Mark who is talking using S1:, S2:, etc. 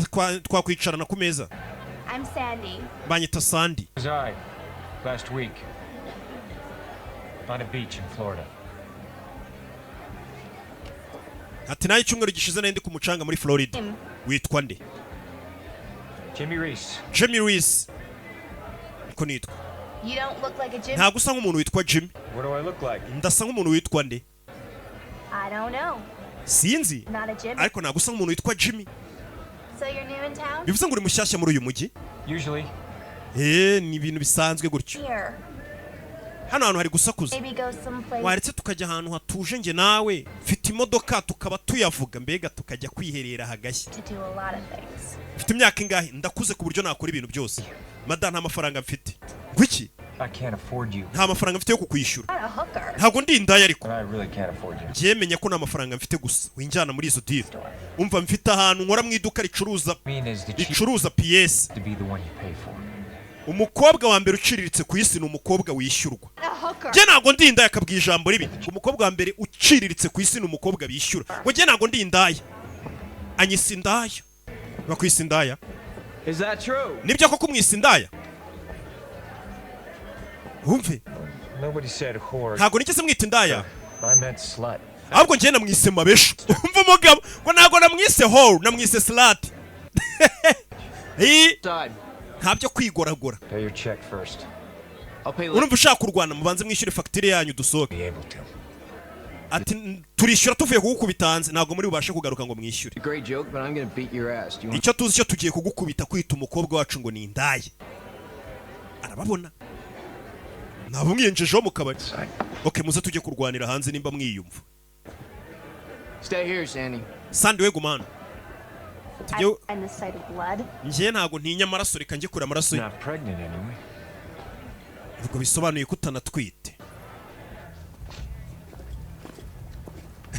S1: Twakwicarana ku meza.
S2: I'm Sandy.
S1: Banyita Sandy.
S3: Was I last week on a beach in Florida.
S1: Ati nawe icyumweru gishize nari ndi ku mucanga muri Florida. Witwa nde?
S3: Jimmy Reese.
S1: Jimmy Reese niko nitwa.
S2: You don't look like a Jimmy.
S1: Ntabwo usa nk'umuntu witwa Jimmy.
S3: What do I look like?
S1: Ndasa nk'umuntu witwa nde?
S2: I don't know.
S1: Sinzi.
S2: Not a Jimmy.
S1: Ariko ntabwo usa nk'umuntu witwa Jimmy.
S2: So you're new in town?
S1: Bivuze ngo uri mushyashya muri uyu mujyi?
S3: Usually.
S1: Eh, ni ibintu bisanzwe gutyo.
S2: Here.
S1: Hano hantu hari gusakuza.
S2: Maybe go someplace.
S1: Waretse tukajya ahantu hatuje njye nawe, mfite imodoka, tukaba tuyavuga, mbega tukajya kwiherera hagashya.
S2: To do a lot of things.
S1: Mfite imyaka ingahe? Ndakuze ku buryo nakora ibintu byose. Mada, nta mafaranga mfite. Ngwiki?
S3: I can't afford you.
S1: Nta mafaranga mfite yo kukwishyura.
S2: Not a hooker.
S1: Ntabwo ndi indaya ariko.
S3: And I really can't afford you.
S1: Njye menya ko nta mafaranga mfite gusa winjyana muri izo deal. Umva, mfite ahantu nkora mu iduka ricuruza
S3: Mean is the cheap
S1: ricuruza piyesi.
S3: to be the one you pay for.
S1: Umukobwa wa mbere uciriritse ku isi ni umukobwa wishyurwa.
S2: A hooker.
S1: Njye ntabwo ndi indaya. Akabwira ijambo ribi: umukobwa wa mbere uciriritse ku isi ni umukobwa bishyura. Ngo njye ntabwo ndi indaya, anyisa indaya, bakwisa indaya.
S4: Is that true?
S1: Nibyo koko umwisa indaya? Wumve.
S3: Nobody said whore.
S1: Ntabwo nigeze mwita indaya.
S3: I meant slut.
S1: Ahubwo njye namwise mabeshu. Umva umugabo ngo ntabwo namwise whore, namwise slut.
S4: Side.
S1: Nta byo kwigoragora.
S3: Pay your check first.
S4: I'll pay later.
S1: Urumva ushaka kurwana, mubanze mwishyure fagitire yanyu dusohoke.
S3: Be able to.
S1: Ati turishyura tuvuye kugukubita hanze, ntabwo muri bubashe kugaruka ngo mwishyure.
S4: Great joke, but I'm gonna beat your ass. Do you want
S1: Icyo tuzi cyo, tugiye kugukubita kwita umukobwa wacu ngo ni indaya. Arababona ntabwo umwiyenjejeho mu kabari. OK, muze tujye kurwanira hanze nimba mwiyumva.
S4: Stay here, Sandy.
S1: Sandy, we guma hano. Tujye.
S2: And the sight of blood.
S1: Njye ntabwo ntinya amaraso, reka njye kure amaraso ye.
S3: Not pregnant anyway.
S1: Ubwo bisobanuye ko utanatwite.